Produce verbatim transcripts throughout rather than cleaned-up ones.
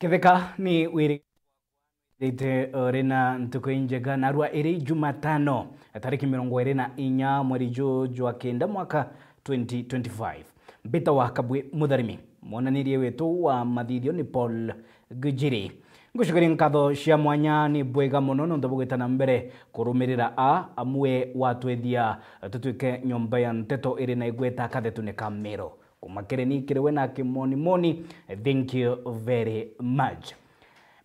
Ketheka ni wiri ite uri na ntuku injega, narua iri Jumatano, tariki mirongo iri na inya mweri ju jwa kenda mwaka twenty twenty-five. Mbita wa Kabwi Mutharimi, mwonanirie wetu wa mathithio ni Paul Gujiri. Ngucokeria nkatho cia mwanya, ni bwega mono nontu bugwita na mbere kurumirira a amwe watwethia tutwike nyomba ya nteto iri na igweta kathetune ka Meru. Kuma kiri ni kiri we na kimonimoni, thank you very much.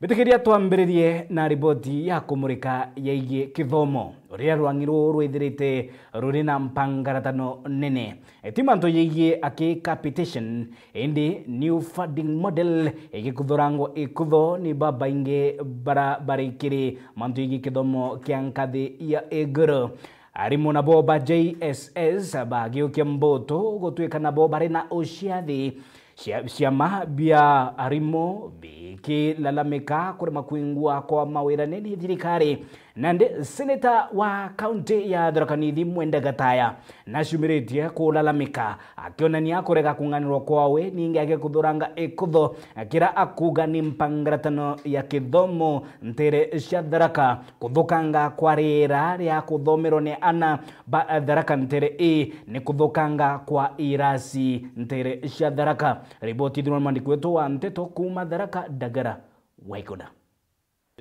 Bitikiria twambiririe na riboti ya kumurika yegie kithomo, uria rwang'i ruu rwithirite ruri na mpangaratano nene. Ti mantu yegie aki capitation, indi new funding model igikuthurangwa ikutho ni babaingi bara bari kiri mantu yegie kithomo kia nkathi ya iguru. Arimu nabo ba J S S bagiukia mbutu gutwika nabo bari na uciathi. Cia-, ciama bia arimu bikilalamika kurema kwingwa kwa mawira ni, ni thirikari. Nandi seneta wa kaunti ya Tharaka Nithi Mwenda Gataya naciumiritie kulalamika, akionania kurega kung'anirwa kwawe, ningi agikuthuranga ikutho kira akuga ni mpangaratano ya kithomo ntere cia Tharaka. Kuthukanga kwa riera ria kuthomerwa ni ana ba Tharaka ntere ii ni kuthukanga kwa irasi ntere cia Tharaka. Riboti ithirwa ni mwandiki wetu wa nteto kuma Tharaka, Dagara Waikuna.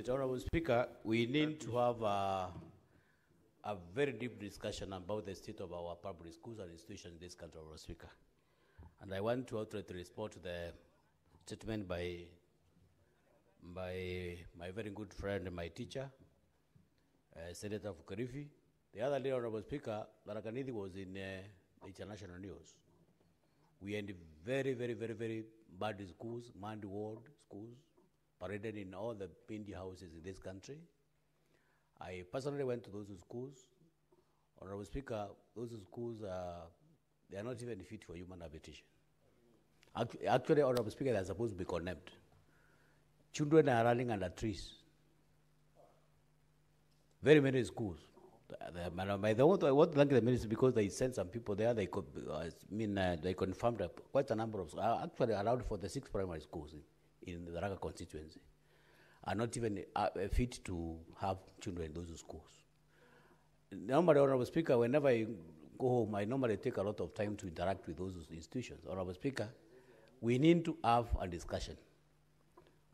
Honorable Speaker, we need to have a, a very deep discussion about the state of our public schools and institutions in this country, Honorable Speaker. And I want to outrightly respond to the statement by, by my very good friend, my teacher, uh, Senator Fukarifi. The other day, Honorable Speaker, Tharaka Nithi was in, uh, the international news. We had very, very, very, very bad schools, mud ward schools, paraded in all the media houses in this country. I personally went to those schools. Honorable Speaker, those schools are, they are not even fit for human habitation. Actu-, actually, Honorable Speaker, they are supposed to be condemned. Children are running under trees. Very many schools. The, the, my, my, the, what, I want to thank the ministry because they sent some people there. They could, uh, I mean, uh, they confirmed, uh, quite a number of, uh, actually around forty-six primary schools in, in the Tharaka constituency are not even, uh, fit to have children in those schools. Normally, Honorable Speaker, whenever I go home, I normally take a lot of time to interact with those institutions. Honorable Speaker, we need to have a discussion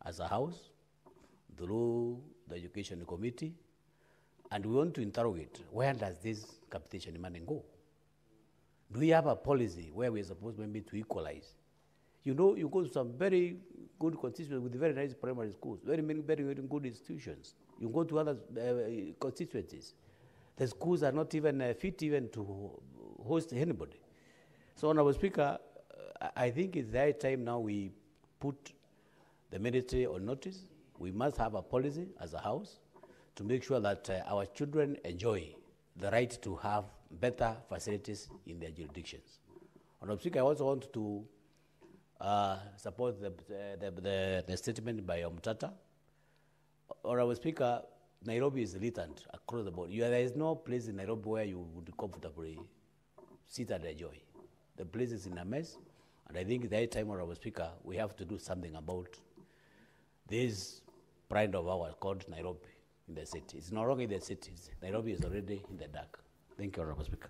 as a house through the education committee, and we want to interrogate, where does this capitation money go? Do we have a policy where we are supposed maybe to equalize? You know, you go to some very good constituencies with very nice primary schools, very many, very, very good institutions. You go to other, uh, constituencies, the schools are not even, uh, fit even to ho-, host anybody. So, Honorable Speaker, uh, I, I think it's high time now we put the ministry on notice. We must have a policy as a house to make sure that, uh, our children enjoy the right to have better facilities in their jurisdictions. Honorable Speaker, I also want to, uh, support the, the, the, the statement by Omtata. Honorable Speaker, Nairobi is littered across the board. You, there is no place in Nairobi where you would comfortably sit and enjoy. The place is in a mess, and I think it's high time, Honorable Speaker, we have to do something about this pride of ours called Nairobi in the city. It's no longer in the cities. Nairobi is already in the dark. Thank you, Honorable Speaker.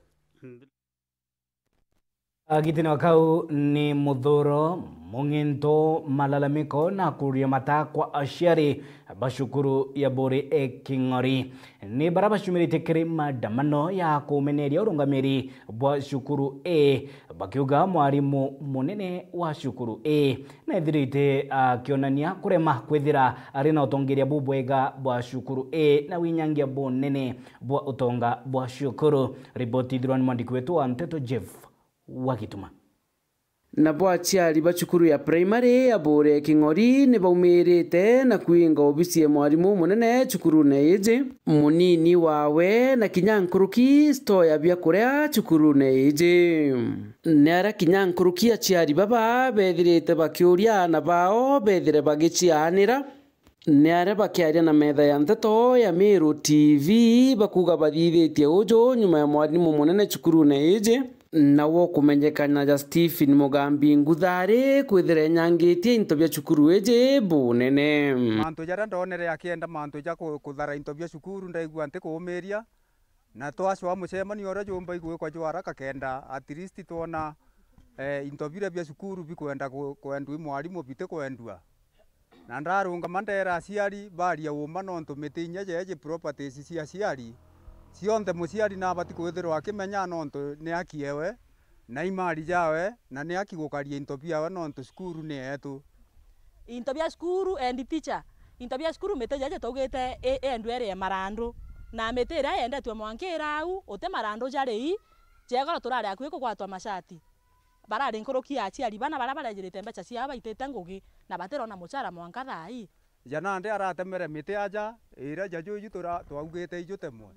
Agitene wa kau ni muthuro, mung'ento, malalamiko na kuria mata kwa aciari ba cukuru ya Buri e King'ori. Ni bara bacumiritie kiri maandamano ya kumeneria urungamiri bwa cukuru A, bakiuga mwarimu munene wa cukuru A nethirite akionania kurema kwithira ari na utongeria bubwega bwa cukuru A na winyangia bunene bwa utonga bwa cukuru. Riboti ithirwa ni mwandiki wetu wa nteto Jeff Wagituma. Nabo aciari ba cukuru ya primary ya Bure King'ori ni baumirite na kwinga obisi ya mwarimu munene cukurune iji, munini wawe na kinya nkuruki store ya biakuria cukurune iji. Ni aria kinya nkuruki aciari baba bethirite bakiuria aana bao bethire bagiciaanira. Ni aria bakiaria na metha ya nteto ya Meru T V bakuga bathithitie uju nyuma ya mwarimu munene cukurune iji nawe ukumenyekana ja Stephen Mugambi Nguthari kwithira enyangitie into bia cukuru iji bunene. Mantu jaria ndonere akienda mantu ja ku-, kuthara into bia cukuru, ndaigua ntikuumiria, na twacwaa mucemanio uria jumba igwikwa jwa haraka kenda at least twona, eh, into biria bia cukuru bikwenda ku-, kwendwa i mwarimu bitikwendwa. Na ndarungama ndeera aciari baaria uuma, nontu miti inya jeeji properties cia aciari, cionthe muciari nabati kwithirwa akimenya, nontu ni aki ewe, na i mali jawe, na ni aki gukaria into biawe, nontu cukuru ni yeetu. Into bia cukuru and teacher. Into bia cukuru miti jeeji twaugite i-, iendwe irie marandu, na miti iria yendetwe mwanka ira au, uti marandu jari i, jegoro turari akui kugwatwa mashati. Barari nkuruki ya aciari bana baria barejirite mbeca ciao baitite ngugi, na batirona mucara mwanka thaa ii. Ja nandi aratemere miti aja, iria ja juju tura-, twaugite ijutemwe,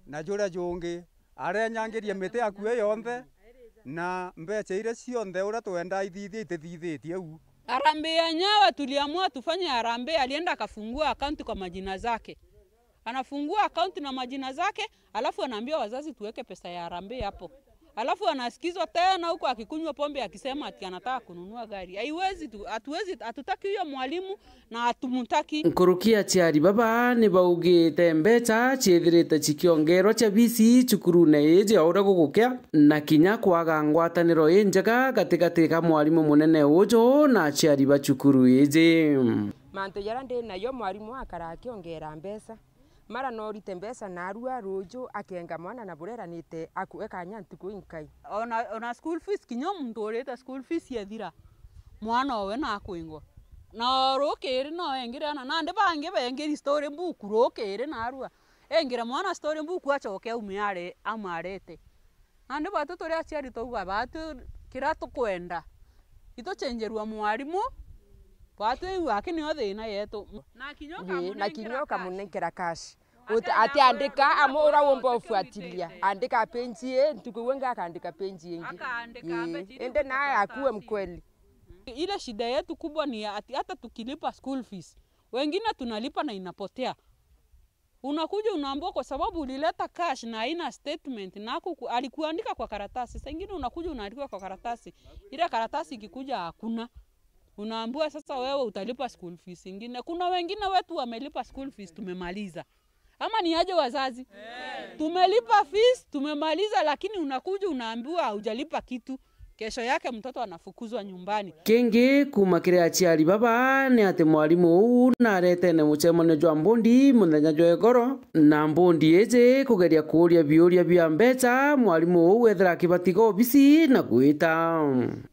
na juria jungi arenyangirie miti akue yonthe, na mbeca iria cionthe uria twendaa ithithia itithithitie u. Harambee yenyewe tuliamua tufanye harambee, alienda akafungua akaunti kwa majina zake. Anafungua akaunti na majina zake, alafu anaambia wazazi tuweke pesa ya harambee hapo. Alafu anasikizwa tena huku akikunywa pombe akisema ati anataka kununua gari. Haiwezi tu, hatuwezi, hatutaki huyo mwalimu na hatumtaki. Nkuruki aciari baba ni baugite mbeca ciithirite cikiongerwa cia fees cukurune iji o uria gugukia, na kinya kwaga ngwataniro injega gatigati ka mwarimu munene uju na aciari ba cukuru iji. Mantu jaria ndi nayo, mwarimu akara akiongera mbeca. Mara no urite mbeca narua ruuju akenga mwana na buria eranite akue kanya ntuku inkai. Ona, ona school fees, kinya muntu urite school fees ethira, mwana owe nakwingwa. Na rukiri no engire ana, nandi bangi bengiri story book rukiri narua. Engire mwana story book acoke aume are-, amarete. Nandi batu turi aciari twauga batu kiria tukwenda, itucenjerua mwarimu, batu iu aki nio thina yetu. Na kinya ii, na kinya ukamunenkera cash. Ukamunenkera cash. Uti-, ati andika amu uria womba ufuatilia. Andika page ii, ntuku iu ingi akandika page ingi. Akaandika ii, page indi naye akuwe mkweli. Ile shida yetu kubwa ni ati hata tukilipa school fees, wengine tunalipa na inapotea. Unakuja unaambiwa kwa sababu ulileta cash na haina statement na hakuku-, alikuandika kwa karatasi. Saa ingine unakuja unaandikiwa kwa karatasi. Ile karatasi ikikuja hakuna. Unaambiwa sasa wewe utalipa school fees ingine. Kuna wengine wetu wamelipa school fees tumemaliza. Ama ni aje wazazi? Tumelipa fees, tumemaliza, lakini unakuja unaambiwa haujalipa kitu. Kesho yake mtoto anafukuzwa nyumbani. Kingi, kuuma kiri aciari baba, ni ati mwarimu uu naretene mucemanio jwa mbondi muthenya jwa igoro, na mbondi iji kugeria kuuria biuria bia mbeca, mwarimu uu ethira akibatiga obisi na gwita.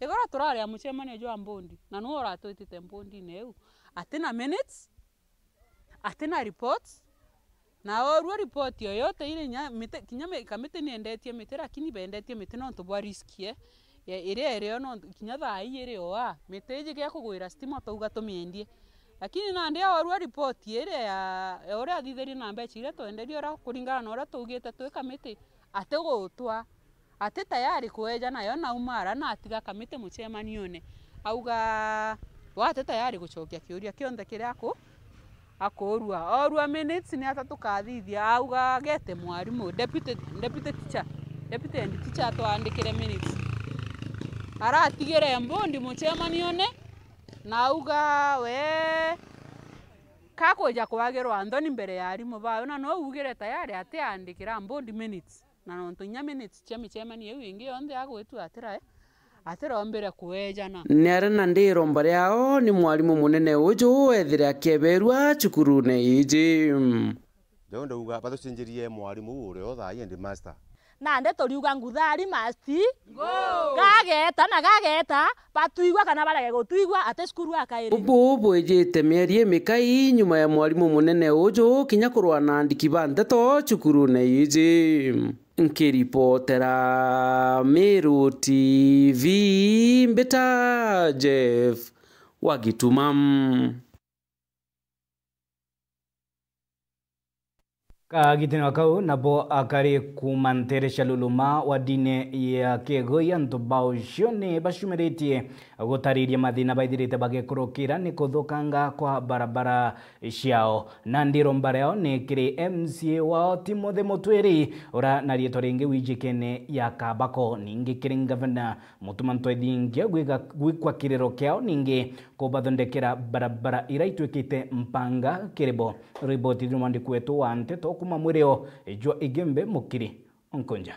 Igoro turaria mucemanio jwa mbondi, na nuu uratwitite mbondine iu? Atina minutes, atina reports. Na orua ripoti yoyote ile nya-, miti, kinya mi-, kamiti niendetie miti, lakini bendetie miti nontu bwa risk, eh, ya iria irio nontu kinya thaa ii iri oa, miti iji gia kugwira stima twauga tumiendie. Lakini nandi orua ripoti iria ya, ya uria athithirie na mbeca iria twenderie uria kuringana na uria tuugite twi kamiti, atigutwa. Ati tayari kweja nayo, nauma ara na atiga kamiti mucemanione. Auga, we ati tayari gucokia kiuria kionthe kiria aku-, akurua. Orua minutes ni ata tukathithia. Auga, agete mwarimu, deputy, deputy teacher, deputy head teacher atwandikire minutes. Aratigire mbondi mucemanione, na auga, we, kakwija kwagirwa nthoni mbere ya arimu bawe, na no ugire tayari atiandikira mbondi minutes. Na nontu inya minutes cia micemanio iu ingi yonthe agwitua atira-, atiraombire kuejana. Ni aria na ndi iromba riao ni mwarimu munene uju ethire akieberua cukurune iji. Jau ndauga batucenjerie mwarimu uu uria o thaa ii headmaster. Nandi turiuga Nguthari must go. Gageta na gageta, batwigua kana barege gutwigua, ati cukuru akairi. Bubu bwijite mieri imikai nyuma ya mwarimu munene uju kinya kurwa na andiki ba ndeto cukurune iji. Nkiripotera Meru T V, mbita Jeff wa Gituma. Kagitene kau nabo akari kuuma ntere cia Luluma wa ndini ya Kigui, antu bao cio ni bacumiritie gutariria mathina baithirite bagikurukira ni kuthukanga kwa barabara ciao. Na ndiromba riao ni kiri M C A wao Timothy Mutwiri, ura na riitwa ringi wijikene ya Kabako. Ningi kiri ngavana Mutuma Ntwethingia gwika-, gwikwa kiriro kiao, ningi kubathondekera barabara ira itwikite mpanga kiri bo. Riboti ithirwa mwandiki wetu wa nteto kuuma mwirio jwa Igembe Mukiri Onkonja.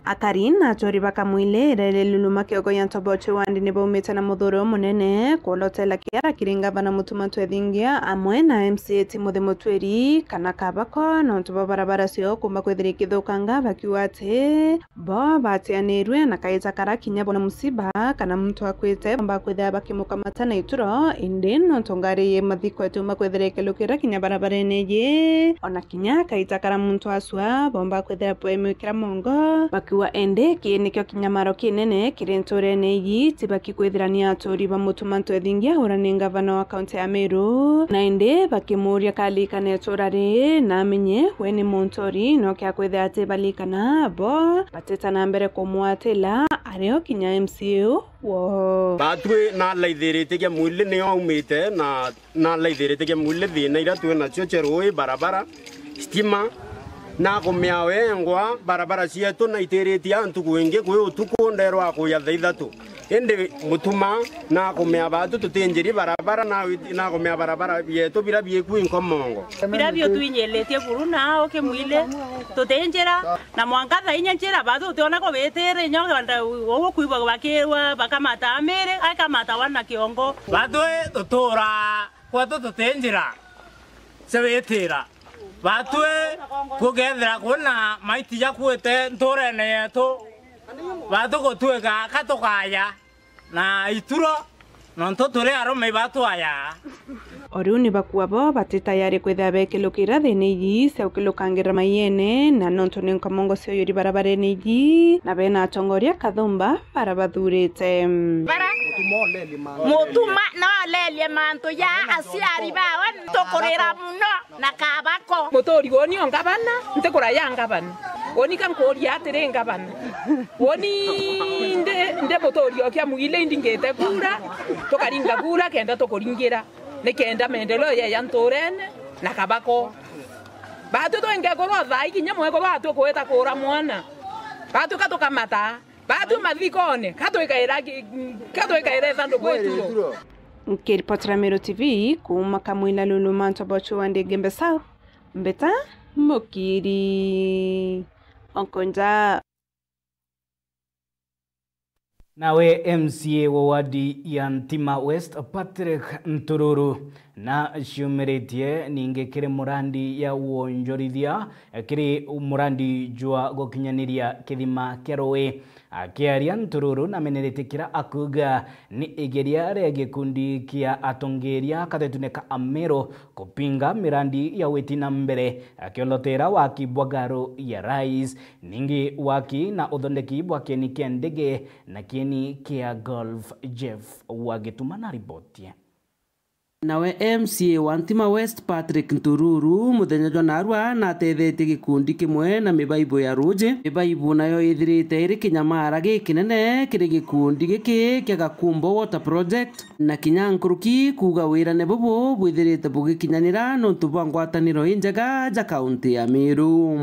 Akari na achori ba Kamwile irere Luluma kiogo ya Ntobochi wandi ni baumite na muthuro munene kuolotela kiara kiri ngavana Mutuma Ntwethingia amwe na M C A Timothy Mutwiri kana Kabako nontu bwa barabara cio kumba kwithira ikithukanga bakiuga ati bo batianirue na kaita kara kinya bona musiba kana muntu akwite, bomba kwithira bakimukamata na ituro, indi nontu ngari yi mathiko itiumba kwithira ikilukira kinya barabarene yi, ona kinya kaita kara muntu acua, bomba kwithira bwemwikira mongo. Bakiuga indi kii nikio kinyamaro kinene kiri nturene yi, tibaki kwithira ni aturi ba Mutuma Ntwethingia ura ni ngavana wa kaunti ya Meru, na indi bakimuria kalikane itura ri na amenye we ni muntu uri no kia kwithira ati balikana bo bateta na mbere kumwatila ario kinya M C A wo. Batwi na laithirite kia mwili ni aumite na, na laithirite kia mwili thina ira twi nacio cia rui, barabara, stima, na kumea wengwa barabara cietu na itiritie antu kwingi kwi utuku nderwa kuya thaa ithatu. Indi Mutuma nakumea batu tutinjiri barabara, na, nakumea barabara bietu bira biikwi nkomongo. Bira bio twinyilitie buru na ukimwili tutinjira, na mwanka thaa inya njira batu utiona ko bitire inya kwanda ugu kwigua bakirwa bakamata amiri, akamata wana kiongo. Batu tutura kwetu tutinjira cia witira. Batwi kugethira kwina maiti jakuite nturene yetu, batu gutuika ka tukaya na ituro, nontu turi arume ibatwaya. O riu ni bakua bo bati tayari kwithira bekilukira thina iji cia gukilukangira maiene, na nontu ni nkomongo cia uyuri barabarene iji, na bena atongoria kathumba bara bathurite. Bara Mutuma no olelie mantu ja aciari bawe, tukurira muno na Kabako. Muturi woni o ngavana, ntikuraya ngavana. Woni ka nkuria atiri ngavana. Woni ndi, ndi muturi o kia mwili indingite kura, tukaringa kura kenda tukuringira. Ni kenda maendeleo yeya nturene na Kabako. Batu twinge kurwa thaa ikinya mwekuru atwi kwita kura mwana. Batu ka tukamata. Batu mathikone, ka twikaira ki-, ka twikaira ithanduku ituro. Nkiripotera Meru T V kuuma Kamwila Lulu, mantu bochu wa Ndegembe South, Mbeta Mukiri. Onkonja. Nawe M C A wa wadi ya Ntima West, Patrick Ntururu, na ciumiritie ningi kiri murandi ya wonjorithia, kiri murandi jwa gukinyaniria kithima kia rui. Akiaria, Ntururu nameneretie kira akuuga ni igeria ria gikundi kia atongeria katetune ka Ameru kupinga mirandi ya witi na mbere, akiolotera waki bwa garu ya rais, ningi waki na uthondeki bwa kieni kia ndege na kieni kia golf. Jeff wa Gituma na riboti. Nawe M C A wa Ntima West, Patrick Ntururu, muthenya jwa narua natethetie gikundi kimwe na mibaibu ya ruji. Mibaibu nayo ithirite iri kinyamara gikinene kiri gikundi giki kia Gakumbo Water Project, na kinya nkuruki kuuga wirane bubu bwithirite bugikinyanira nontu bwa ngwataniro injega ja kaunti ya Meru.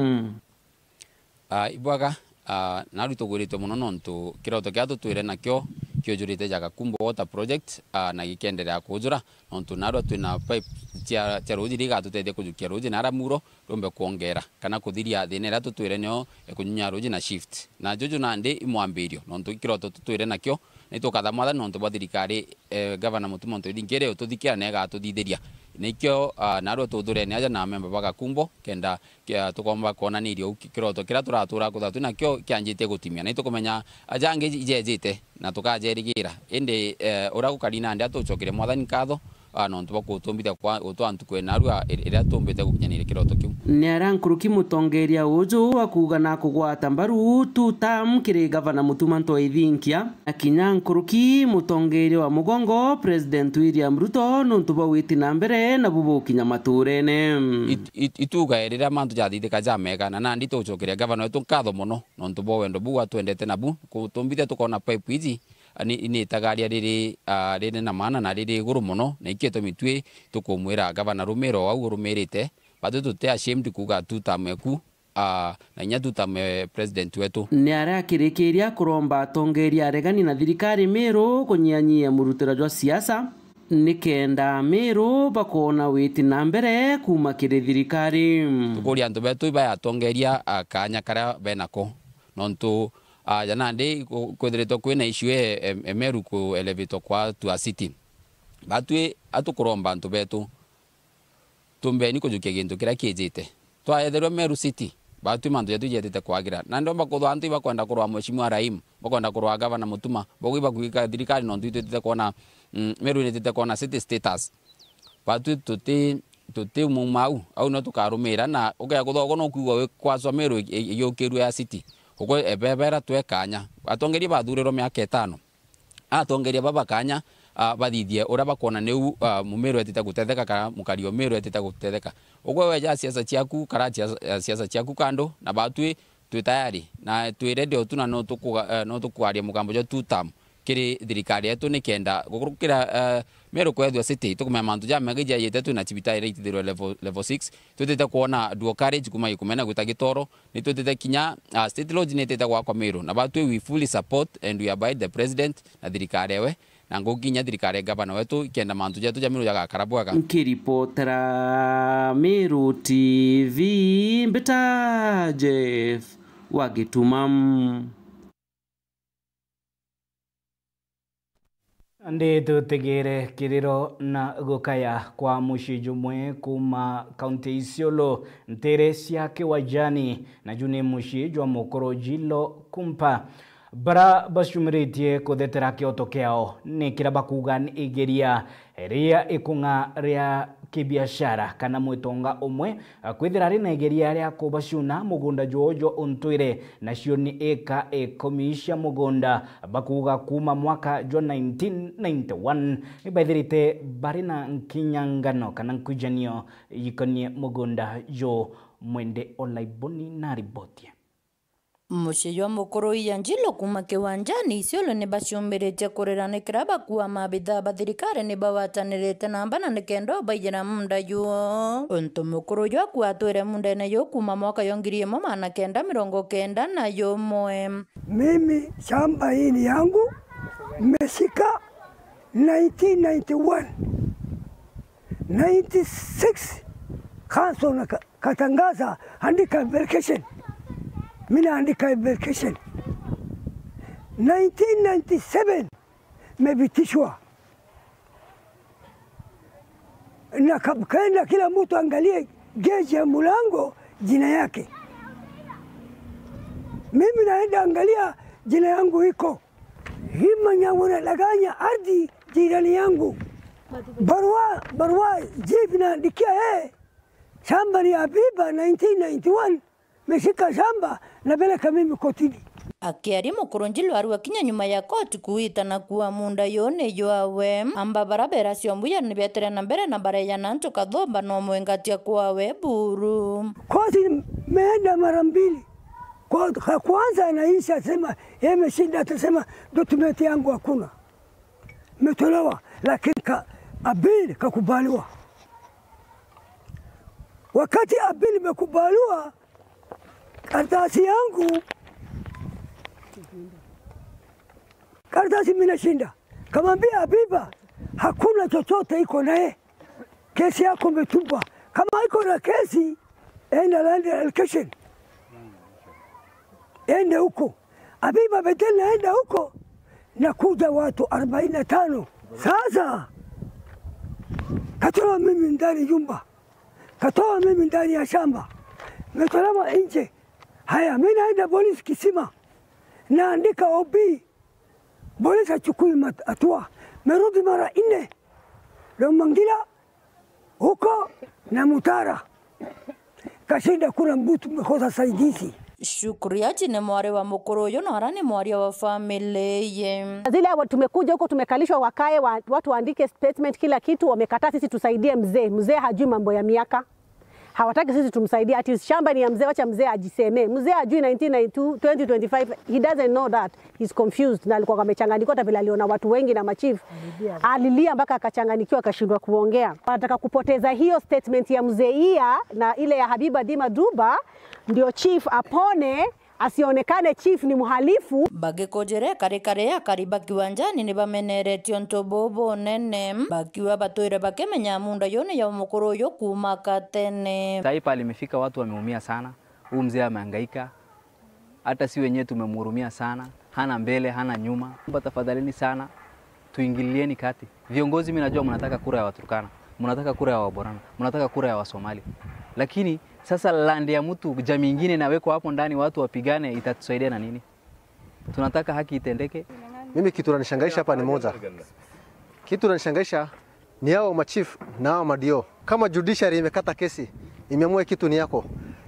Ah, ibwaga, ah, naru tugwiritwe mono nontu kiroto kiria tutwire nakio kiujurite ja Gakumbo Water Project, ah, na gikienderea kuujura, nontu narua twina pipe cia, cia ruji iria igatutethia kujukia ruji nara muro rumbe kwongera kana kuthiria thina iria tutwire nio ya kunyunya ruji na shift. Na juju nandi i mwambirio, nontu i kiroto tutwire nakio, na itukatha mwathani nontu bwa thirikari, eh, Gavana Mutuma Ntwethingia ututhikira na igatuthithiria. Nikio, ah, narua tuthurene aja na memba ba Gakumbo, kenda kia, tukomba kwonaniria u ki-, kiroto kiria turatura kutha twinakio kianjite gutimia. Na itukumenya aja angi ijejite, na tukajerigira. Indi, eh, uria gukari nandi atucokere mwathani nkatho, ah, nontu bwa kutumbithia kwa, gutwaa ntuku ina narua, ir-, iria tumbite gukinyanira kiroto kiu. Ni aria nkuruki mutongeria uju wa kuuga na kugwata mbaru two term kiri gavana Mutuma M'Ethingia, na kinya nkuruki mutongeria wa mugongo President William Ruto nontu bwa witi na mbere na bubukinya maturene. It-, it-, ituga riria mantu jathithika jamega, na nandi tugucokeria gavana wetu nkatho mono nontu bwa wendo buu atwendete nabu, kutumbithia tukona pipe iji, ah, ni, ni itagaria riri, ah, riri na maana na riri iguru mono, na ikio itumi twi tukumwira gavana, rumira o au urumirite, batwi tuti ashamed kuuga two term eku, ah, na inya two term e president wetu. Ni aria akirikiria kuromba atongeria aregani na thirikari Miru kunyianyia murutiro jwa siasa, nikenda Miru bakoona witi na mbere kuuma kiri thirikari. Tukuria antu betu ibayatongeria, ah, kaanya karia benako, nontu, ah, ja nandi ku-, kwithiritwe kwina issue e, e, e Meru ku elevate kwa to a city. Batwi atukuromba antu betu, tumbeni kujukia gintu kiria kijite. Twaetherua Meru City, batwi mantu jetu jetite kwagira. Na ndomba kuthwa antu ibakwenda kurwa Mheshimiwa Rahim, bakwenda kurwa gavana Mutuma, bogu ibakwika thirikari nontu itwitite kwona, mm, Meru nitite kwona city status. Batwi tuti, tuti muuma au, au no tukarumira, na ukea kuthwa ugu no kwigua wi kwacwa Meru i-, i-, iyukirue ya city. Uko ebebera twe kaanya. Atongeria bathurirwe miaka itano. Atongeria baba kaanya, ah, bathithie uria bakwona niu, ah, Mumiru etite gutetheka kana mukari o Miru etite gutetheka. Ugwe weja siasa ciaku, kara siasa, eh, siasa ciaku kando, na batwi twi tayari, na twi ready o tu, na no tukuga-, eh, no tukwaria mugambo jwa two term kiri thirikari yetu, nikenda gukurukira, eh, Meru kwethua city, tukumenya mantu jamega ijayite, twina cibitari iria itithirwe level, level six, twitite kwona dual carriage kuma Ikumena gwita Gitoro, nitwitite kinya, ah, State Lodge nitite gwakwa Meru, na batwi we fully support and we abide the president na thirikari ewe, na ngukinya thirikari ya gavana wetu, ikenda mantu jetu ja Meru jagakara bwega. Nkiripotera Meru T V, mbita Jeff wa Gituma. Ndi tutegere kiriro na gukaya kwa mucii jumwe kuuma kaunti ya Isiolo, ntere cia Kiwanjani, na ju ni mucii jwa mukuru Jilo Kumpa. Bara bacumiritie kuthetera kioto kiao ni kiria bakuuga ni igeria ria ikung'a ria kibiashara kana mwitonga umwe kwithira ari na igeria ria kubacuna mugunda jwoo jwa untwire, nacio ni eka ikumi cia mugunda, bakuuga kuuma mwaka jwa nineteen ninety-one ni baithirite bari na nkinyangano kana nkujanio yikonie mugunda juu. Mwende Olaiboni na riboti. Mucii jwa mukuru Ianjilo kuuma Kiwanjani Isiolo ni bacumbiritie kurira ni kiria bakua maabithaa ba thirikari ni bawatanirite na mbana nikenda ubaijira munda juu. Untu mukuru jwaku atwire mundene juu kuuma mwaka jwa ngiri imwe magana kenda mirongo kenda na jumwe. Mimi shamba hii ni yangu, mmeshika nineteen ninety-one. Ninety-six, council na ka-, katangaza, andika application. Mimi naandika application. Nineteen ninety-seven, imepitishwa. Na kap-, kaenda kila mtu angalie gate ya mlango jina yake. Mimi naenda angalia jina yangu iko. Hii mwenye unadanganya ardhi jirani yangu. Barua, barua jibu naandikia yeye. Shamba ni ya Abiba nineteen ninety-one. Meshika shamba napeleka mimi kotini. Akiaria mukuru Njilu arua kinya nyuma ya koti kuitana kuwa munda yuu ni jwawe. Amba bara bera ciombuya ni betire na mbere na bareyana ntu kathumba no mwengatia kwawe buru. Koti imeenda mara mbili. Kwa, kwa kwanza anaisha asema, yeye ameshinda, atasema document yangu hakuna. Imetolewa, lakini ka, appeal kakubaliwa. Wakati appeal imekubaliwa, karatasi yangu, karatasi mimi nashinda. Kamwambia Abiba, hakuna chochote iko naye. Kesi yako imetupwa. Kama iko na kesi, enda land allocation. Ende huko. Abiba Beteli naenda huko, nakuja watu arobaini na tano. Sasa, katoa mimi ndani nyumba. Katoa mimi ndani ya shamba. Metolewa nje. Haya, mimi naenda polisi Kisima. Naandika O B. Polisi achukui mat-, hatua. Merudi mara nne. Lomangila huko na Mutara. Kashinda kuna mtu mmekosa saidizi. Shukuri Haji ni mwari wa mukuru uyu na ara ni mwaria wa family ye. Zile wa-, tumekuja huko, tumekalishwa, wakae wa-, watu waandike statement, kila kitu, wamekataa sisi tusaidie mzee. Mzee hajui mambo ya miaka. Hawataki sisi tumsaidie. Ati shamba ni ya mzee, wacha mzee ajisemee. Mzee hajui nineteen ninety-two, twenty twenty-five, he doesn't know that. He's confused. Na alikuwa amechanganyikiwa hata vile aliona watu wengi na machief. Alilia mpaka akachanganyikiwa, akashindwa kuongea. Wanataka kupoteza hiyo statement ya mzee Iya na ile ya Habiba Dima Duba, ndio chief apone, asionekane chief ni mhalifu. Bagikujire karikari akari ba kiwanjani ni bameneretie untu bubu bunene, bakiuga batwire bakimenya munda yuni ya mukuru uyu kuuma katene. Sai pale imefika, watu wameumia sana. Huu mzee amehangaika. Hata si wenyewe tumemhurumia sana. Hana mbele, hana nyuma. Tafadhalini sana, tuingilieni kati. Viongozi, mimi najua mnataka kura ya Waturkana, mnataka kura ya Waborana, mnataka kura ya Wasomali. Lakini sasa land ya mtu, jamii ingine inawekwa hapo ndani, watu wapigane, itatusaidia na nini? Tunataka haki itendeke. Mimi kitu inanishangaisha hapa ni moja. Kitu inanishangaisha ni hao machief na hao madio. Kama judiciary imekata kesi, imeamua kitu ni yako,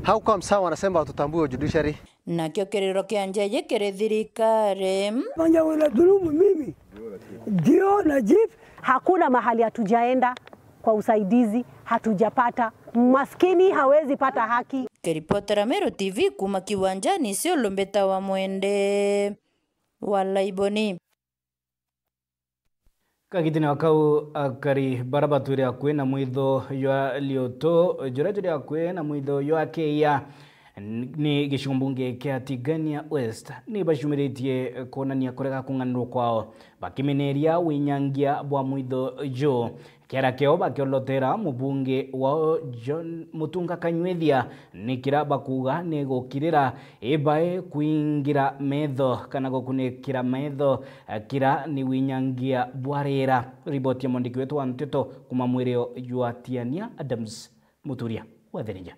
how come sawa wanasema watutambue judiciary? Nakio kiriro kia njeye kiri thirikari. Manya unadhulumu mimi. Ndio na chief. Hakuna mahali hatujaenda kwa usaidizi, hatujapata. Maskini hawezi pata haki. Kiripotera Meru T V kuuma kiwanjani, Isiolo Mbita wa Mwende wa Laiboni. Kagitine o kau, akari bara batwire akui na mwitho jwa Liutu, juria juri akui na mwitho jwa Keia, n-, ni gicigo mbunge kia Tigania West, ni bacumiritie kwonania kurega kung'anirwa kwao, bakimeneria winyangia bwa mwitho ju. Kiara kiao bakiolotera mubunge wao John Mutunga Kanywithia, ni kira bakuuga ni gukirira ibae kuingira metho kana gukunikira metho, eh, kira ni winyangia bwa riera. Riboti ya mwandiki wetu wa nteto kuuma mwirio jwa Tiania, Adams Muturia wa Thirinja.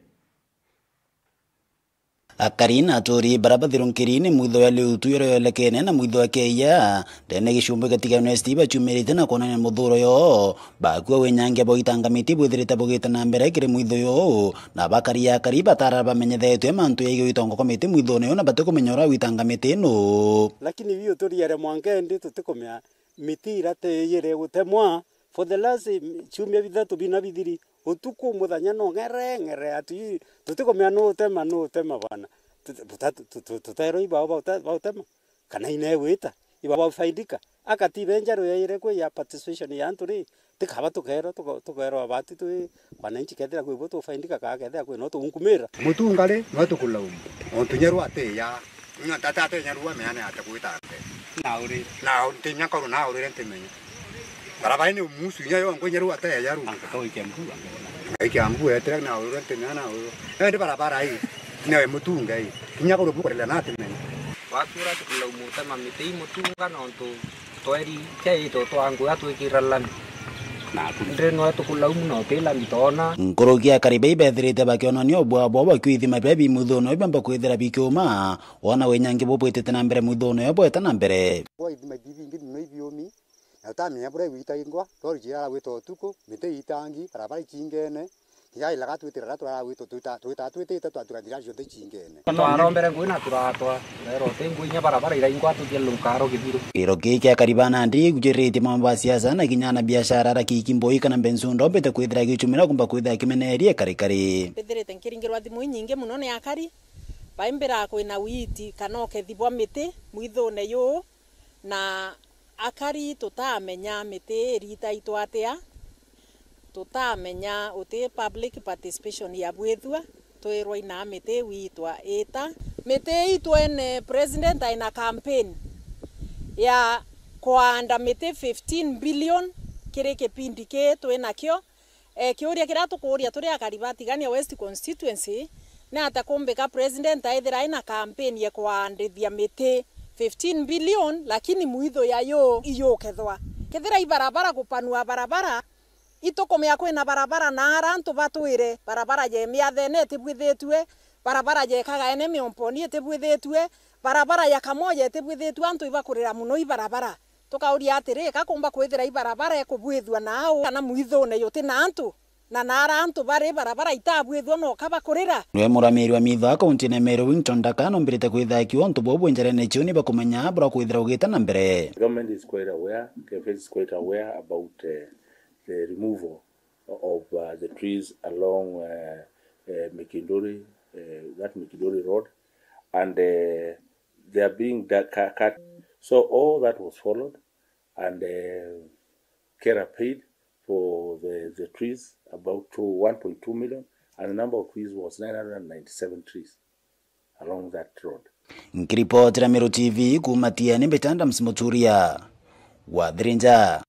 Akari na aturi bara bathirunkiri ni mwitho ya Liutu iria yolekene na mwitho ya Keia ndene gicumbi kia Tigania West bacumirite na kwonania muthuro yo, bakua winyangia bwa gwitanga miti bwithirite bugite na mbere kiri mwitho yo, na bakari akari batara bamenyethetwe mantu yegii gwitangwa kwa miti mwithone yo na batikumenya uria gwitanga miti ino. Lakini biu turiere mwanka indi tutikumea miti iria tiyire gutemwa for the last ciumia bithatu bina bithiri. Utuku muthenya no ng'ere, ng'ere, atu-, tutikumenya nu utema, nu utema bwana. Tut-, tuta-, tu-, tu-, tutairwa ibao bauta-, bautema, kana ine gwita, ibao baufaidika. Akatibe njaru yaire kwi ya participation ya antu ri, tikaba tukerwa, tuka-, tukerwa abati twi wananchi kethira kwi bo tufaidika, kaa kethira kwi no tunkumira. Mutunga ri, no tukulaumu. Ontu nyaru atiya. Nyo tata ate nyaru ameane ate gwita ate. Na uri. Na ntinya koru na urire ntimenya. Barabara ni umusu inya yo ngwe nyaru ate ya yaru. Anka kau ikia mbu, anka. Ikia mbu etire na urire ntimenya na urire. Endi barabara ii. Ni we mutunga ii. Kinya koru bukorela na ntimenya. Watura tukulaumu utema miti ii mutunga nontu tweri kia ito twa ngwe atwikira lami. Naku. Ndi nwe tukulaumu na uti lami toona. Nkuruki akari bai bethirite bakionania ubwabo bakiuithima biria bi mwithono bibamba kwithira bikiuma. Wona winyangi bubwitite na mbere mwithono yo bweta na mbere. Kwa ithima bibi bingi mono ibiumi, na utamenya buria igwitangwa, lori cirara gwita utuku, miti itangi, barabara icingene, kinya ilaga twitira ra turara gwita, twita, twita, twitite twa tugathira cionthe icingene. Twarombere ngui na turatwa, rero ti ngui inya barabara iraingwa tuthie lukaro githiru. Kiro kii kia kariba nandi igujiritie mambo ya siasa na kinya na biashara ara kiki mboi kana mbensu ndombete kwithira gichumira kumba kwithira kimenerie karikari. Mbithirite nkiringirwa thimu inyingi mono ni akari, baimbira kwina witi kana ukethi bwa miti mwithune yuu, na akari tutamenya miti iritaitwa atia, tutamenya uti public participation ya bwithua, twirwa ina miti witwa ita. Miti ii twene president aina campaign ya kwaanda miti fifteen billion kiri kipindi kii twinakio. E, kiuria kiria tukuuria turi akari ba Tigania West Constituency, ni ata kumbika president aithira aina campaign ya kwaandithia miti fifteen billion, lakini mwitho ya yu iyukethwa? Kethira i barabara, gupanua barabara, itukumea kwina barabara na ara antu batwire, barabara ya Miathene itibwithitue, barabara ya Kagaene Miomponi itibwithitue, barabara ya Kamoja itibwithitue, antu ibakurira mono i barabara. Tukauria atiri, ka kumba kwithira ibarabara ikubwithua nau kana mwithune juti na antu, na nara antu bari barabara itabwithua noka bakurira? Niwe muramiri wa mitha kauntine ya Meru Wington Ndaka nombirite kwitha akiuga untu buu bwi njarene ciu ni bakumenya bura kwithira ugite na mbere. The government is quite aware, K F S is quite aware about, eh, the removal of, uh, the trees along, uh, uh, Mikinduri, uh, that Mikinduri road, and, uh, they are being da-, cu-, cut. So all that was followed, and, uh, Kera paid for the, the trees, about to one point two million, and the number of trees was nine hundred and ninety-seven trees along that road. Nkiripotera Meru T V kuuma Tiani, mbita Adams Muturia wa Thirinja.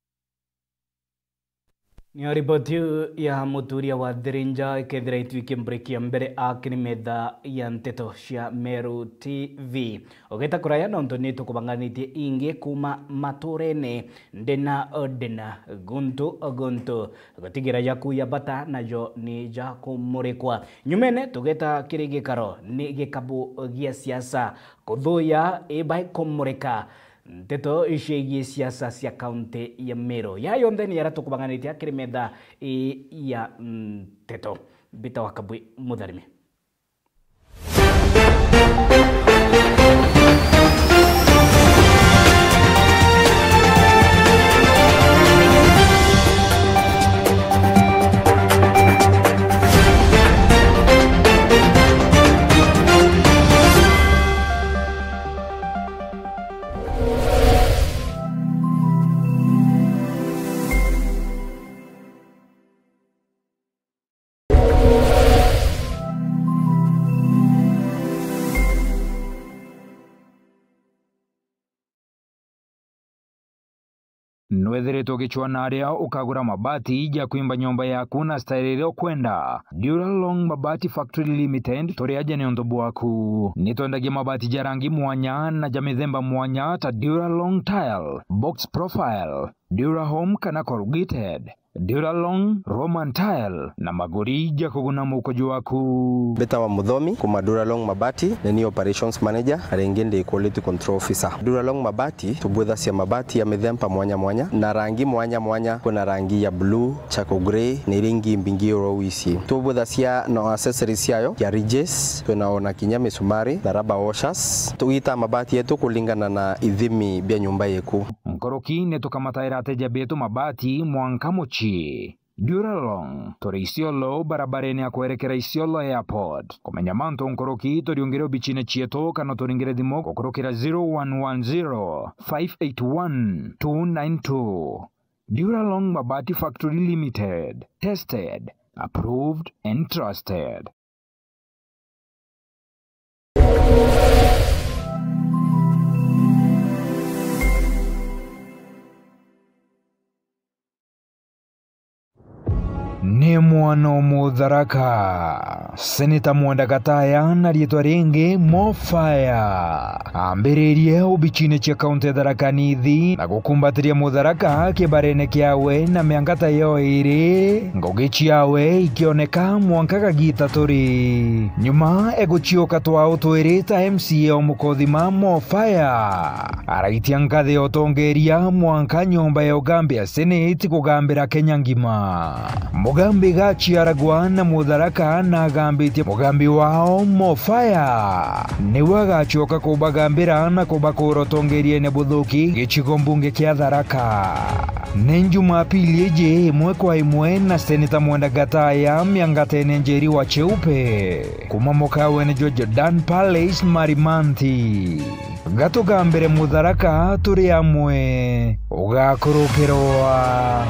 Niyo riboti iu ya Muturia wa Thirinja ikethira itwike break ya mbere akiri metha ya nteto cia Meru T V. Ugeta kuraya nontu ni tukubanganitie ingi kuuma maturene ndina ndina, guntu guntu. Gutigira jaku ya bata najo ni ja kumurikwa. Nyumene tugeta kiri gikaro ni gikabu gia siasa. Kuthuya ibai kumurika nteto ciigie siasa cia kaunti ya Meru. Ya yonthe ni yaria tukubanganitie akiri metha ii ya nteto. Mbita wa Kabwi Mutharimi. Nwithiritwe ugicwaa na aria ukagura mabati ja kwimba nyomba yaku na style iria ukwenda? Duralong Mabati Factory Limited turi aja niuntu bwaku. Ni twendagia mabati ja rangi mwanya na ja mithemba mwanya ta Duralong Tile, Box Profile, Durahome kana Corrugated, Duralong, Roman Tile na maguri ja kuguna muko jwaku. Mbitawa Muthomi kuma Duralong Mabati, ni ni Operations Manager, na ringi ndi Quality Control Officer. Duralong Mabati, tubwithacia mabati ya mithemba mwanya mwanya na rangi mwanya mwanya. Kwina rangi ya blue, charcoal grey, na iria ingi mbingi oro wisi. Tubwithacia na accessories ciayo ya ridges, twina ona kinya misumari na rubber washers. Tugitaa mabati yetu kulingana na ithimi bia nyumba yeku. Nkuruki ni tukamataira ateja betu mabati mwanka mucii. Duralong, turi Isiolo, barabarene ya kwerekera Isiolo Airport. Kumenya mantu nkuruki, turiungire obicine cietu kana turingire thimu gukurukira zero one one zero, five eight one, two nine two. Duralong Mabati Factory Limited. Tested, approved and trusted. Ni mwana o Mutharaka. Seneta Mwenda Gataya na riitwa ringi Mo Fire. Ambiririe obicine cia kaunti ya Tharaka Nithi na gukumbatiria Mutharaka kibarene kiawe na miangata yo iri, ngugi ciawe ikioneka mwanka gagita turi. Nyuma egucioka twao twiri ta M C A o mukothima Mo Fire. Araitia nkathi ya utongeria mwanka nyomba ya ugambi ya Senate kugambira Kenya ngima. Mugambi gaciaragwa na Mutharaka na agambitie mugambi wao Mo Fire. Niwe agacoka kubagambira na kubakura utongeriene buthuki gicigo mbunge kia Tharaka. Ni Jumapili iji imwe kwa imwe na Seneta Mwenda Gataya miangatene Njeri wa Cheupe. Kuma mukawene jwa Jordan Palace Marimanthi. Gatugambire Mutharaka turi amwe, ugakurukirwa.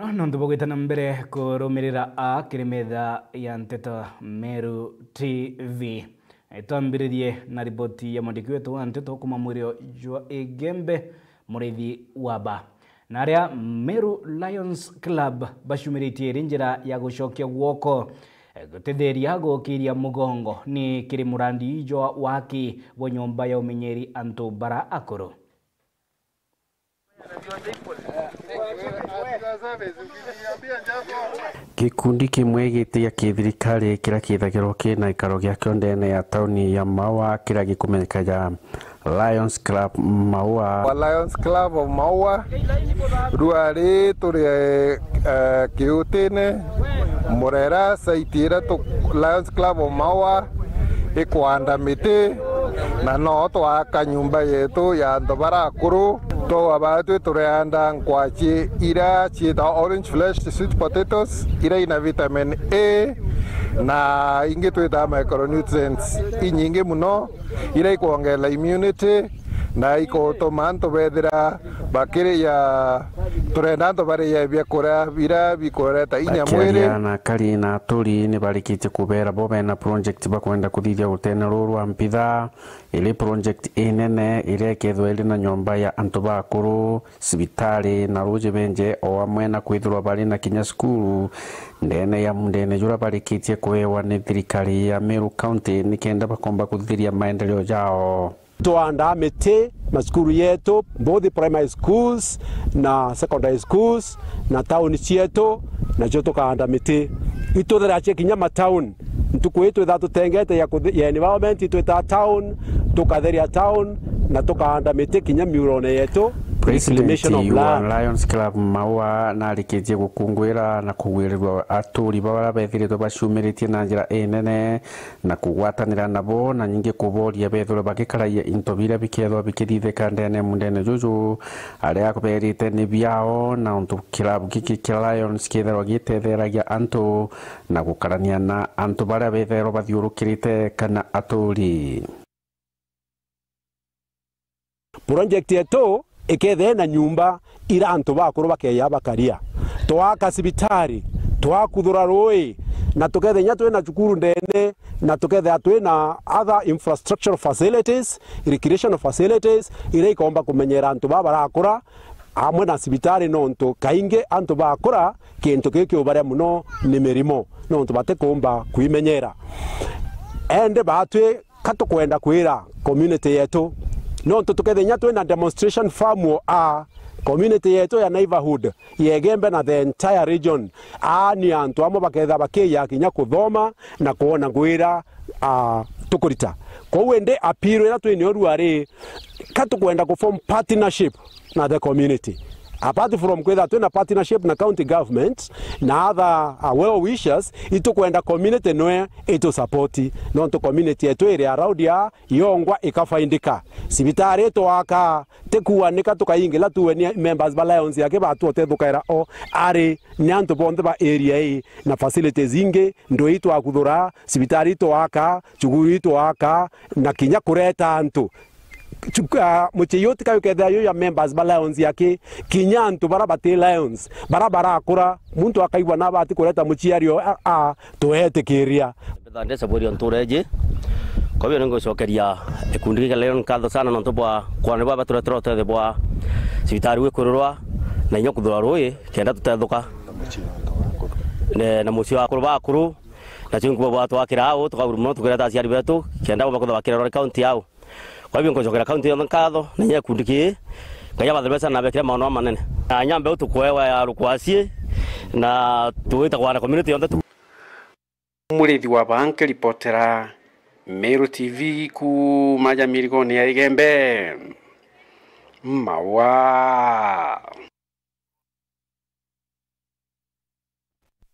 No, nontu bwa gwita na mbere kurumirira a kiri metha ya nteto Meru T V, e, twambiririe na riboti ya mwandiki wetu wa nteto kuma mwirio jwa Igembe, Muriithi wa Ba. Na aria Meru Lions Club bacumiritie iri njira ya gucokia gwoko, e, gutetheria gukiria mugongo ni kiri murandi jwa waki bwa nyomba ya umenyeri antu bara akuru. Gikundi kimwe giti gia kithirikari kiria kithagirwa kina gikaro giakio ndene ya tauni ya Maua, kiria gikumenyeka ja Lions Club Maua. Wa Lions Club of Maua, rua ri turi, eh, Kiutine, Murera, site iria tu-, Lions Club of Maua ikwanda miti, na no twaka nyumba yetu ya antu bara akuru. Twa batwi tureanda nkwaci iria ciitagwa orange flesh sweet potatoes, iria ina vitamin A na ingi twitaga micronutrients inyingi muno, iria ikwongerera immunity na ikutuma antu bethira bakiria, turenda antu baria biakuria biria bikureta inya mwiri. Bakiaria na akari na aturi ni barikitie kubera bo bena project bakwenda kuthithia rutene ruru rwa mpitha, iri project inene iria ikethirwa iri na nyomba ya antu bakuru, cibitari na ruji benje, o amwe na kwithirwa bari na kinya cukuru ndene ya mundene juria barikitie kuewa ni thirikari ya Meru County nikenda bakomba kuthithiria maendeleo jao. Twaandaa miti macukuru yetu, both primary schools na secondary schools, na tauni cietu, nacio tukaanda miti. Itutheracia kinya matauni. Ntuku ii twithaa tutengete ya kuthi-, ya environment, itwitaa town, tukatheria town, na tukaanda miti kinya miurone yetu. President reclamation of wa land. Lions Club Maua narikitie gukungwira na kugwirirua aturi baria bethiritwe baciumiritie na njira inene na kugwatanira nabo, na nyingi kuboria bethirwe bagikaraia into biria bikethirwa bikithithika ndene mundene juju, aria berite ni biao, na untu kirabu giki kia Lions kithirwa gitetheragia antu na gukarania na antu baria bethairwa bathiurukirite kana aturi. Project yetu ikethia na nyumba ira antu bakuru bakeya bakaria. Twaka cibitari, twakuthura rui, na tukethia inya twina cukuru ndene, na tukethia twina other infrastructural facilities, recreational facilities, iria ikomba kumenyera antu baba barakura, amwe na cibitari, nontu kaingi antu bakura kintu kiu kiubaria muno ni mirimo, nontu batikumba kwimenyera. Ende batwi ka tukwenda kwira community yetu, nontu tukethia inya twina demonstration farm o a community yetu ya neighborhood ya Igembe na the entire region, a ni antu amwe bakethia bakiya kinya kuthoma na kwona ngwira, a, tukurita. Kwou indi appeal iria twinio rua ri, ka tukwenda ku form partnership na the community. Apart from kwithirwa twina partnership na county government na other, uh, well wishers, itukwenda community nwe itu support, nontu community yetu iri around ya yongwa ikafaindika. Cibitari itwaka, tikuanika tukaingila tuwe ni members ba Lions yake batu utethukaira o ari ni antu bonthe ba area ii na facilities ingi, ndui itwakuthura, cibitari itwaka, cukuru itwaka, na kinya kureta antu. Chu-, ah, mucii uyu tika ukethira yu ya members ba Lions yaki, kinya antu bara bati Lions, bara barakura, muntu akaigua na abati kureta muciari o, a, a, tuetikiria. Mbetha ndesa bwiri o ntuura iji, kwa hivyo ningucokeria gikundi giki kia Lion nkatho sana nontu bwa kwana bwa baturetera utethio bwa cibitari wikururwa na inya kuthura rui kenda tutethuka. Ne, na mucii wa akuru ba akuru, na cio nkuba bwatwakira au, tukaguru muno tukireta aciari betu, kenda bomba kuthwa bakirerwa ni county yao. Kwa hivyo, ngucokera kaunti yonthe nkatho, na inya gikundi kii, Ngai abathime sana na bekire maono manene. Na nyambe utukuewa ya rukwasi, na tuwita kwana community yonthe tu. Murithi wa Banke ripotera Meru T V kuuma ja mirigoni ya Igembe. Maua.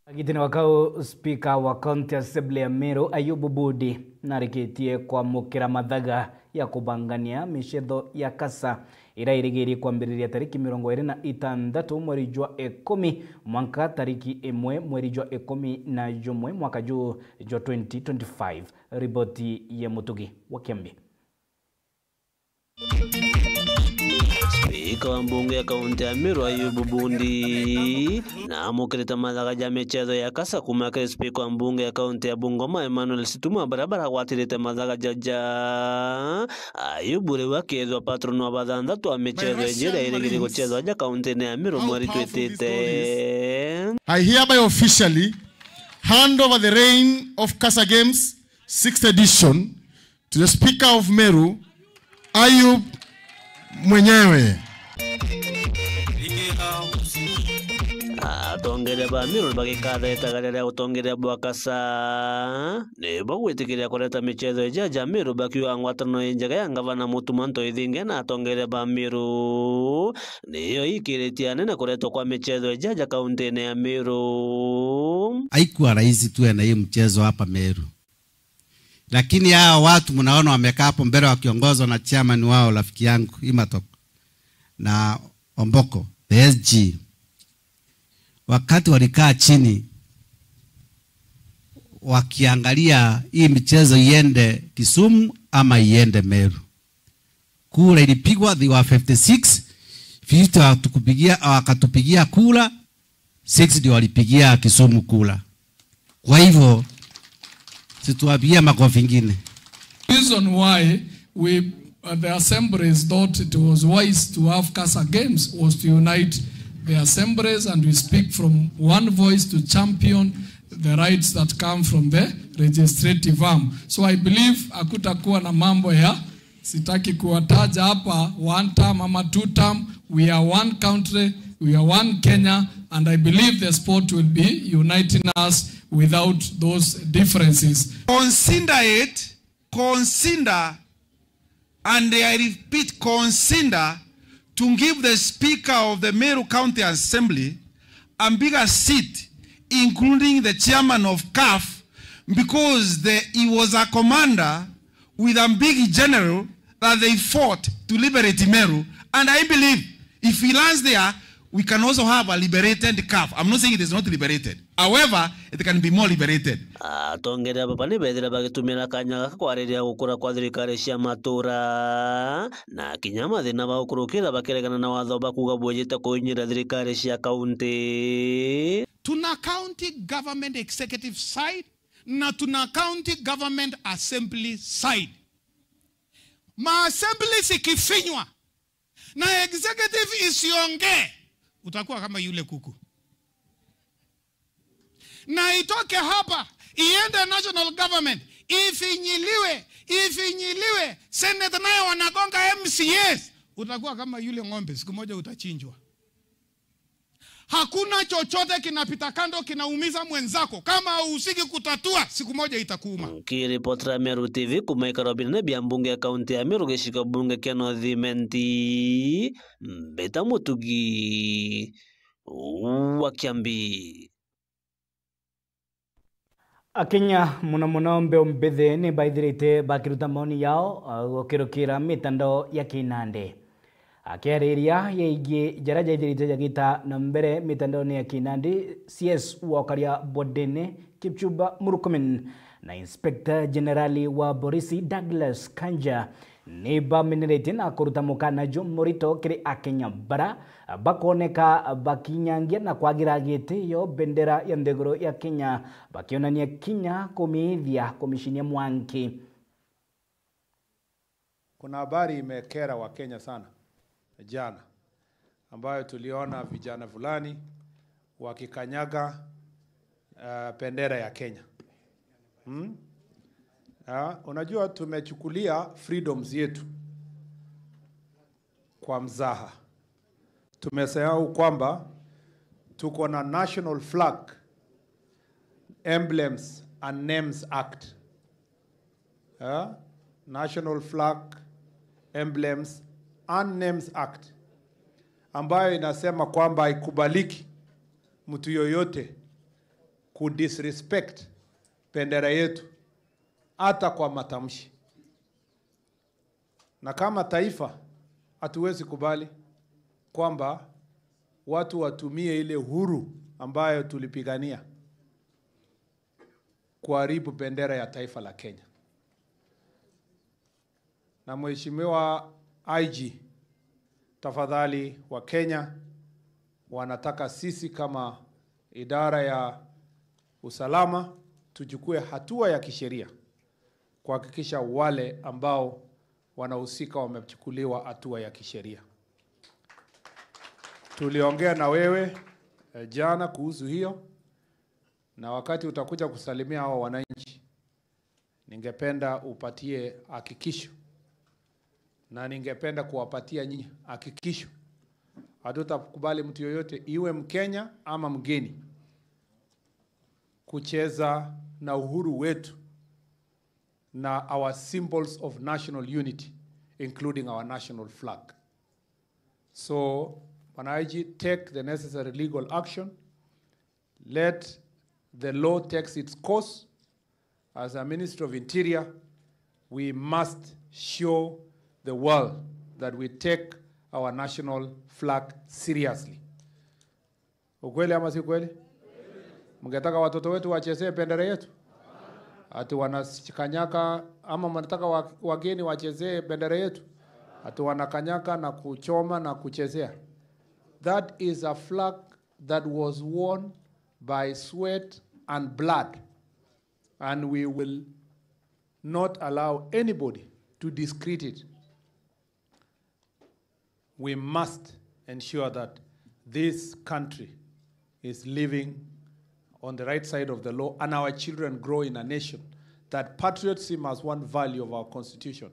Agitene wa kau, Speaker wa County Assembly ya Meru, Ayubu Budi, narikitie kwamukira mathaga ya kubangania micetho ya kasa, iria irigirie kwambiriria tariki mirongo iri na itantatu mweri jwa ikumi mwanka tariki imwe mweri jwa ikumi na jumwe mwaka juu jwa twenty twenty-five. Riboti ya Mutugi wa Kiambi. Spika wa mbunge ya kaunti ya Meru Ayubu Bundi na amukirite mathaga ja michezo ya kasa kuma kiri spika wa mbunge ya kaunti ya Bungoma Emmanuel Situma, baria baragwatirite mathaga jaja. Ayubu riu akethwa patron wa bathanthatu a michezo iji iria irigiri guchethwa ja kaunti-ini ya Meru mweri twitite. I hereby officially hand over the reign of kasa Games sixth edition to the Speaker of Meru, Ayub mwenyewe. Atongeria ba Meru bagikatha itagaria ria utongeria bwa kasa nibo gwitikiria kureta michezo iji ja Meru, bakiuga ngwataniro injega ya ngavana Mutuma M'Ethingia na atongeria ba Meru niyo ikiritie anene kuretwa kwa michezo iji ja kaunti-ini ya Meru. Haikuwa rahisi tuwe na hii mchezo hapa Meru. Lakini hawa watu mnaona wamekaa hapo mbele wakiongozwa na chairman wao, rafiki yangu Imatok na Omboko, the S G, wakati walikaa chini wakiangalia hii michezo iende Kisumu ama iende Meru, kura ilipigwa, they were fifty six, fifty wakatupigia, wakatupigia kura, six ndio walipigia Kisumu kura. Kwa hivyo, situwapigia makofi ingine. Reason why we, uh, the assemblies thought it was wise to have kasa Games was to unite the assemblies and we speak from one voice to champion the rights that come from the legislative arm. So I believe hakutakuwa na mambo ya Sitaki kuwataja hapa one term ama two term. We are one country, we are one Kenya, and I believe the sport will be uniting us without those differences. Consider it, consider, and I repeat, consider to give the Speaker of the Meru County Assembly a bigger seat, including the chairman of CAF, because the, he was a commander with a big general that they fought to liberate Meru. And I believe if he lands there, we can also have a liberated CAF. I'm not saying it is not liberated. However, it can be more liberated. Atongeria baba ni bethira bagitumira kanya gaka kwariria gukura kwa thirikari cia matura na kinya mathina ba gukurukira bakiregana na watho ba kuuga bwejite kuinyira thirikari cia kaunti. Tuna county government executive side na tuna county government assembly side. Ma assembly zikifinywa na executive isiongee, utakuwa kama yule kuku. Na itoke hapa iende national government, ifinyiliwe, ifinyiliwe, senate nayo wanagonga M C As, utakuwa kama yule ng'ombe, siku moja utachinjwa. Hakuna chochote kinapita kando kinaumiza mwenzako. Kama hauhusiki kutatua, siku moja itakuuma. Nkiripotera Meru T V kuma ikaro binene bia mbunge ya kaunti ya Meru, gicigo bunge kia North Imenti, Mbita Mutugi wa Kiambi. Akenya mono mono mbeu mbithi ni baithirite bakiruta maoni yao, uh, gukirukira mitandao ya kinandi. Akiariria yegie jaria jaithirite jagita na mbere mitandaoni ya kinandi, C S wa Ukaria Bodini, Kipchumba Murkomen, na Inspector General wa Borisi, Douglas Kanja, ni bameneretie na kuruta mukana jumurito kiri Akenya bara bakoneka bakinyangia na kwagira gitio bendera ya nthiguru ya Kenya, bakionania kinya kumiithia, kumicinia mwanki. Kuna habari imekera Wakenya sana jana, ambayo tuliona vijana fulani wakikanyaga, uh, bendera ya Kenya. Hmm? Ah, unajua tumechukulia freedoms yetu kwa mzaha. Tumesahau kwamba tuko na National Flag, Emblems and Names Act. Eh? National Flag, Emblems and Names Act, ambayo inasema kwamba haikubaliki mtu yoyote kudisrespect bendera yetu hata kwa matamshi. Na kama taifa, hatuwezi kubali kwamba watu watumie ile uhuru ambayo tulipigania kuharibu bendera ya taifa la Kenya. Na Mheshimiwa I G, Tafadhali, wa Kenya wanataka sisi kama idara ya usalama tuchukue hatua ya kisheria kuhakikisha wale ambao wanahusika wamechukuliwa hatua ya kisheria. Tuliongea na wewe, eh, jana kuhusu hiyo, na wakati utakuja kusalimia hawa wananchi, ningependa upatie hakikisho, na ningependa kuwapatia nyinyi hakikisho. Hatutakubali mtu yoyote, iwe Mkenya ama mgeni, kucheza na uhuru wetu na our symbols of national unity, including our national flag. So, wananchi, take the necessary legal action. Let the law takes its course. As a Ministry of Interior, we must show the world that we take our national flag seriously. Ukweli ama si kweli? Mngetaka watoto wetu wachezee bendera yetu? Ati wanakanyaka, ama mnataka wa-, wageni wachezee bendera yetu? Ati wanakanyaka na kuchoma na kuchezea? That is a flag that was won by sweat and blood, and we will not allow anybody to discredit it. We must ensure that this country is living on the right side of the law, and our children grow in a nation that patriotism as one value of our constitution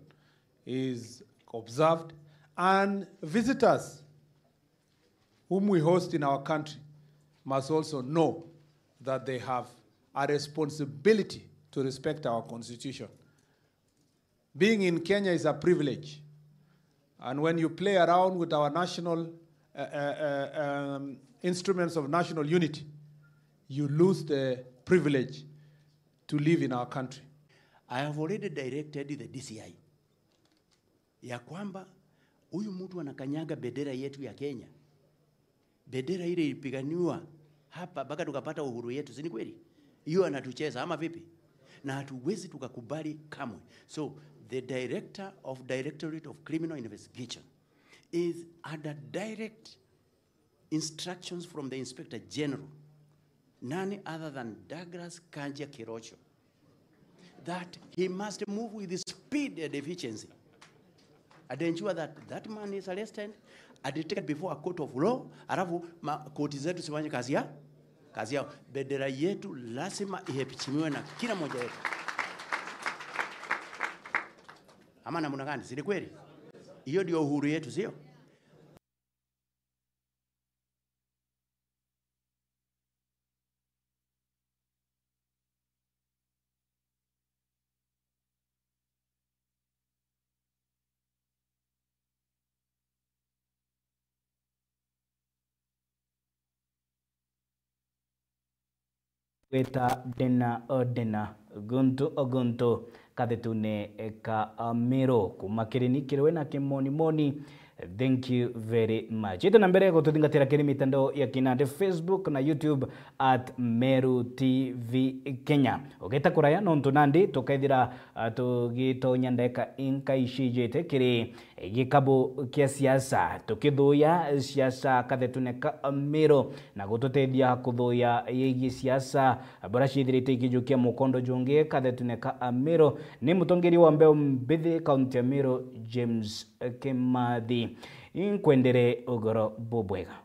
is observed, and visitors whom we host in our country must also know that they have a responsibility to respect our constitution. Being in Kenya is a privilege. And when you play around with our national, uh, uh, uh, um, instruments of national unity, you lose the privilege to live in our country. I have already directed the D C I ya kwamba huyu mtu anakanyaga bendera yetu ya Kenya, bendera ile ilipiganiwa hapa mpaka tukapata uhuru yetu, si ni kweli? Hiyo anatucheza ama vipi? Na hatuwezi tukakubali kamwe. So the director of Directorate of Criminal Investigation is under direct instructions from the Inspector General, none other than Douglas Kanja Kirocho, that he must move with speed and efficiency and ensure that that man is arrested and taken before a court of law, alafu ma-, koti zetu zifanye kazi ya, kazi yao. Bendera yetu lazima iheshimiwe na kila mmoja wetu. Ama namna gani? Si ni kweli? Hiyo ndio uhuru yetu, sio? Gwita ndina o ndina, guntu o guntu, kathetune ka Meru. Kuma kiri ni kiri we na kimonimoni, thank you very much. Ite na mbere gututhingatira kiri mitandao ya kinandi, Facebook na YouTube at Meru T V Kenya. Ugeta kuraya nontu nandi tukaithira, ah, tugitonya ndeka inka icijite kiri gikabu kia siasa, tukithuya siasa kathetune ka Meru, na gututethia kuthuya yegii siasa buria ciithirite ikijukia mukondo jungi kathetune ka Meru, ni mutongeria wa mbeu mbithi kaunti ya Meru, James Kimathi. Inkwendere ugoro bubwega.